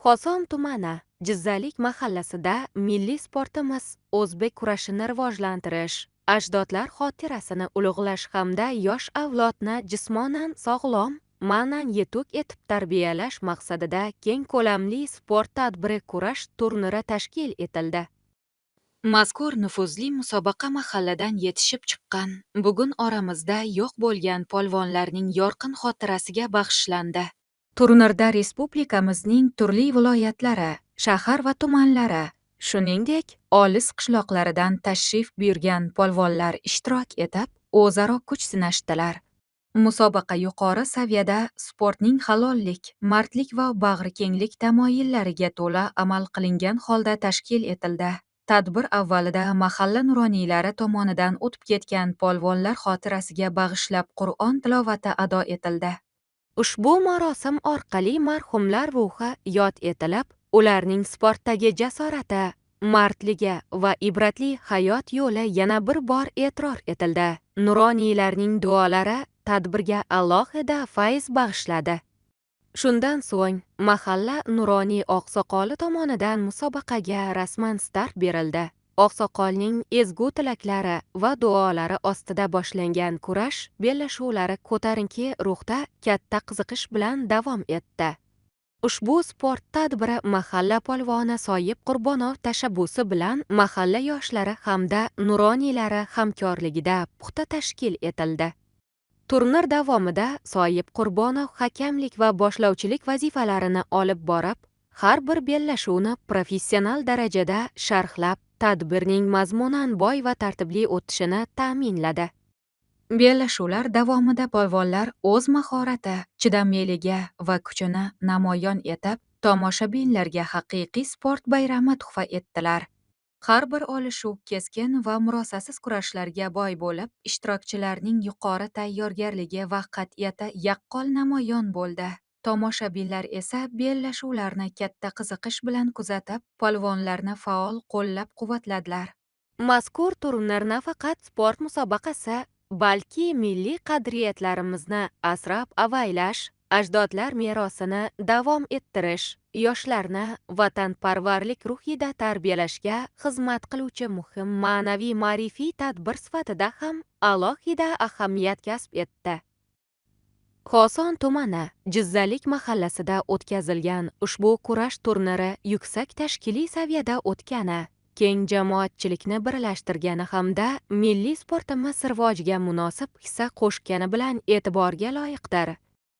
Koson tumani Jizzalik mahallasida milliy sportimiz o'zbek kurashini rivojlantirish, ajdodlar xotirasini ulug'lash hamda yosh avlodni jismonan sog'lom, ma'nan yetuk etib tarbiyalash maqsadida keng ko'lamli sport tadbiri kurash turniri tashkil etildi. Mazkur nufuzli musobaqa mahalladan yetishib chiqqan, bugun oramizda yo'q bo'lgan polvonlarning yorqin xotirasiga bag'ishlandi. Turnirda respublikamizning turli viloyatlari, shahar va tumanlari, shuningdek, olis qishloqlaridan tashrif buyurgan polvonlar ishtirok etib, o'zaro kuch sinashdilar. Musobaqa yuqori saviyada sportning halollik, mardlik va bag'rikenglik tamoyillariga to'la amal qilingan holda tashkil etildi. Tadbir avvalida mahalla nuroniylari tomonidan o'tib ketgan polvonlar xotirasiga bag'ishlab Qur'on tilovati ado etildi. Ushbu marosim orqali marhumlar ruhi yod etilib, ularning sportdagi jasorati, mardligi va ibratli hayot yo'li yana bir bor e'tirof etildi. Nuroniylarning duolari tadbirga alohida fayz bag'ishladi. Shundan so'ng mahalla nuroniy oqsoqoli tomonidan musobaqaga rasman start berildi. Oqsoqolning ezgu tilaklari va duolari ostida boshlangan kurash bellashuvlari ko'tarinki ruhda katta qiziqish bilan davom etdi. Ushbu sport tadbiri mahalla polvoni Soyib Qurbonov tashabbusi bilan mahalla yoshlari hamda nuroniylari hamkorligida puxta tashkil etildi. Turnir davomida Soyib Qurbonov hakamlik va boshlovchilik vazifalarini olib borib, har bir bellashuvni professional darajada sharhlab, tadbirning mazmunan boy va tartibli o'tishini ta'minladi. Bellashuvlar davomida polvonlar o'z mahorati, chidamliligi va kuchini namoyon etib, tomoshabinlarga haqiqiy sport bayrami tuhfa etdilar. Har bir olishuv keskin va murosasiz kurashlarga boy bo'lib, ishtirokchilarning yuqori tayyorgarligi va qat'iyati yaqqol namoyon bo'ldi. Tomoshabinlar esa bellashuvlarni katta qiziqish bilan kuzatib, polvonlarni faol qo'llab-quvvatladilar. Mazkur turnir nafaqat sport musobaqasi, balki milliy qadriyatlarimizni asrab avaylash, ajdodlar merosini davom ettirish, yoshlarni vatanparvarlik ruhida tarbiyalashga xizmat qiluvchi muhim ma'naviy ma'rifiy tadbir sifatida ham alohida ahamiyat kasb etdi. Koson tumani Jizzalik mahallasida o'tkazilgan ushbu kurash turniri yuksak tashkiliy saviyada o'tgani, keng jamoatchilikni birlashtirgani hamda milliy sportimiz rivojiga munosib hissa qo'shgani bilan e'tiborga loyiqdir.